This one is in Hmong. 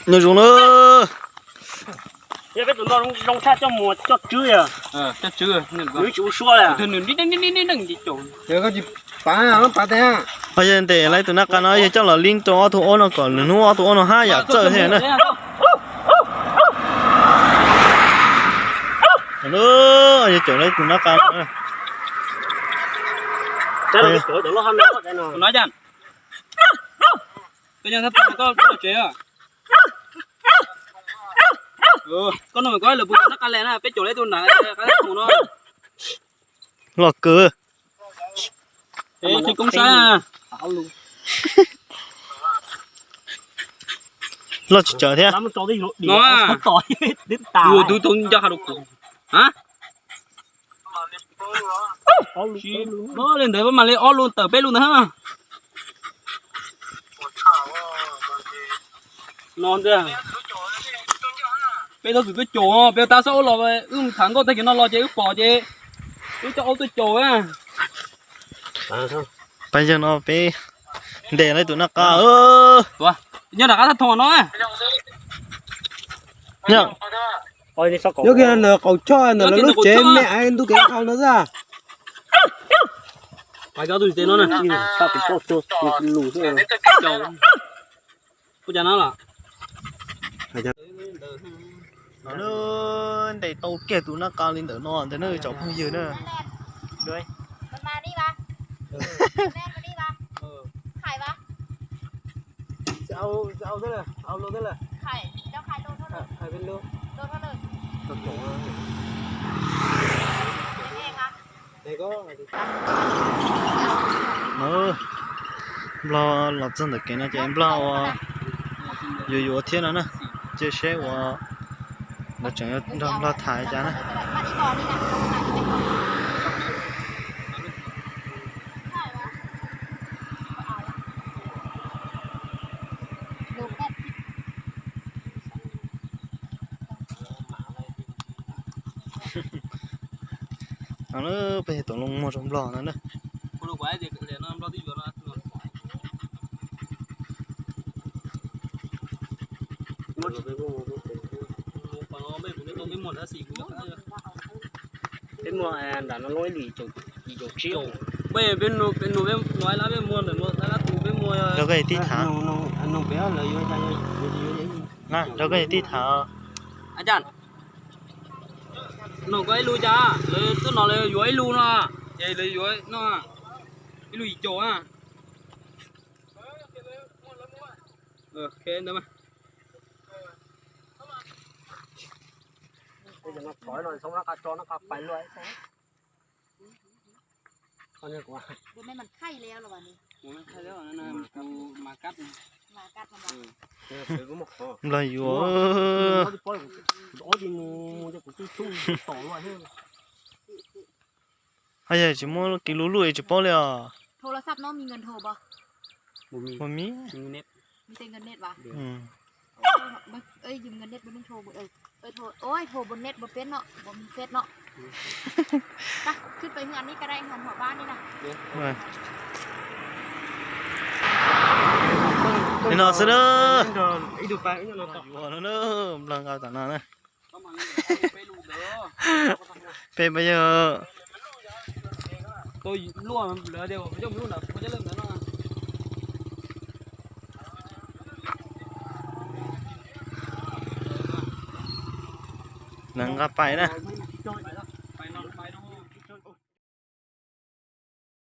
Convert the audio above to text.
Nyob zoo na. Peb tus no zoo tshaj coj mus coj tswb, coj tswb, nws tsis ua suab li. Koj tsis pav, pav tes. Yog ntes lawv tus nab qa no yog coj los li rau ob tug ob no kom nws hnub ob tug ob no hab yam txawj thiab na. Yog caum lawv tus nab qa no. Koj no koj lawv puas nab qa le na, peb caum lawv tus nab qa no. Loj kawg. Koob saib. Loj tsis tsawg thiab. No, ua tub tau nco ha rau kuv. Li ntawd mas li ob lub tawm peb lub ntawd. No peb tau txwm tuaj caum, peb tab xab ua los wb tham nkauj tag kiag no los ces wb pom ces wb coj aub tuaj caum. Pab yawg no peb ntes lawv tus nab qa. Nyob nram qab thaj thoo no. Nyob kiag ntawm qaum choj ntawm lawv lub tsev me aiv ntuj kev dhau no xwb. Ntes tau kiag tus nab qa li ntawm no ntag na tsoom phooj ywg na. Nplog los txog ntawm kev no ces nplog ua yuav yuav thiab no na. Cia seb ua lawv tseem nrog nplog tham cas na. No na, peb yog tus loo muag rau nplog no na. Peb muag nram no lub ib lub yim caum tsib. Peb muag ntawm no, peb muag. Rau koj tij tham. Rau koj tij tham. No koj ib lub cas, lawv tuaj no lawv yuav ib lub no, ces lawv yuav no, ib lub yim caum na. Nplog yuav. Haj yam tsis muaj kev luj luj es tsis paub li os. Muaj mi. Li no xwb na. Yuav no na, nplog nqa tam no na. Peb pab yawg lawv nqa pais na.